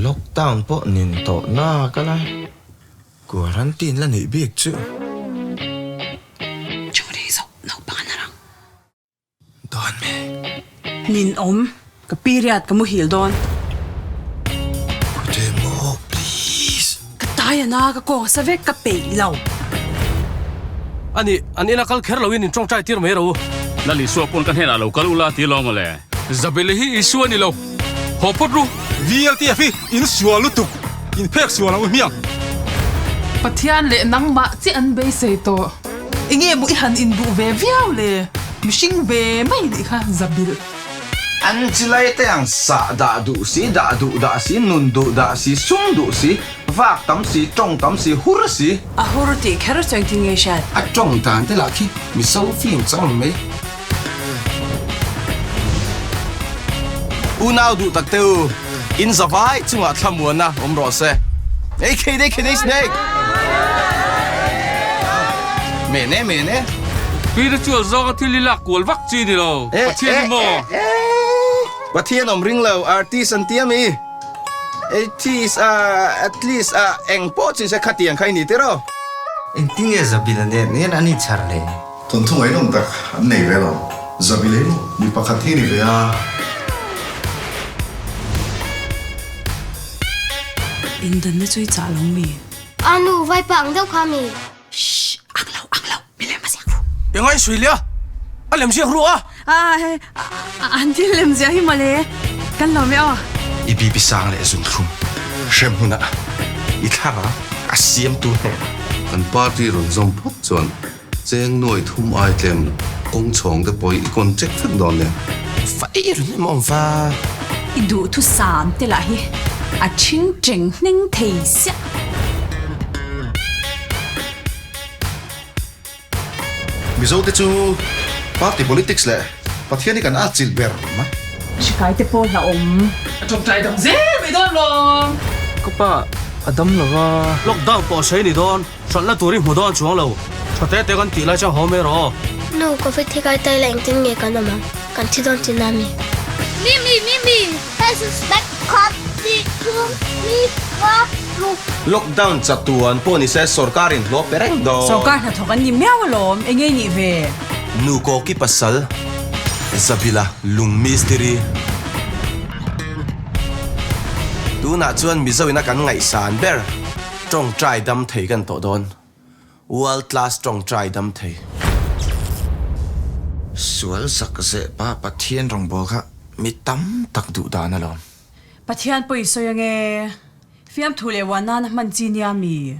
Lockdown pawh nin tawh nak a la, quarantine la neih bik chu. Churi zawk naupang an harang. Dawn me. Nin awm, ka period ka muhil dawn. Khute maw please. Ka tai a na, ka kawng sa vek ka peih lo. Ani, an ina kal kher loin in tawngtai tir mai ro. Lal Isua pawn ka hnenah lo kal ula ti lawm ale. Zabele hi Isua ni lo. Haw phawt ru. VLTF hi in sual lutuk, in phek sual ang u hmiang. Pathian leh nangmah chiah an beisei tawh. Enge maw i han induh ve viau le? Mihring ve mai nih kha zabilh. An chilai te ang sah dah duh si, dah duh dah si, nun duh dah si, sum duh si, vak tam si, tawng tam si, hur si. A hur tih kher chu engtin nge hriat? A tawng dan te lah khi mizo film chang mai. Unau duh tak te u, in zavai chungah thlamuanna awm rawh se. Ei khei dei khei dei snake! Mene mene. Spiritual zawnga thil hi lak kual vak chi ni lo. Pathian hi maw? Pathian awm ring lo, artist an ti ami? Atheist a, at least a, eng pawh chi se khatiang kha i ni tiraw? Engtin nge Zabila nen hian an inchhar le? Thawnthu ngaihnawm tak an nei ve lo. Zabila hi maw mi pakhat hi a ni ve a. Indanna chu i chah lo mi? A nu, vaipa ang deuh kha mi? Shh! Ang lo, ang lo, mi lem a ziak ru. Eng a i sawi leh a? A lem ziak ru a? An thil lem ziah hi mawle, kan lo mai aw. I bibi sang leh zunthlum hrem hunah i thlarau a siamtu hnenah. Kan party rawn zawm phawt chuan Cheng nuai thum ai tlem lo, kawng chhawng te pawh i contract vek dawn nia. Fai run em awm va. I duhthusam te lah hi a thing teng hneng thei siah. Mizo te chu party politics leh Pathian hi kan atchilh ber mai. Hrikai te pawh hlauhawm. A tawngtai dam zel mai dawn lawm. Ka pa a dam lo va. Lockdown pawh sei ni dawn. Hralhna tur i hmu dawn chuang lo. Tha te te kan tih lai chuan haw mai rawh aw. Nu, Covid hi kai tai la engtin nge kan awm ang? Kan thi dawn tih na mi? Mimi, Mimi, hei suspect khat tih thum mi va ruk. Lockdown chatuan pawh ni se sorkar in hlawh pe reng dawn. Sorkar hnathawk an ni miau alawm, eng nge nih ve? Nu Koki pasal, Zabila lung mistiri. Tunah chuan Mizo ina kan ngaihsan ber. Tawngtai dam thei kan tawh dawn. World class tawngtai dam thei. Sual zak zeh pa Pathian rawngbâwl kha mi tam tak duh dan alawm. Pathian pawh i sawi ange. Fiamthu leh uan nana hman chi nia mi?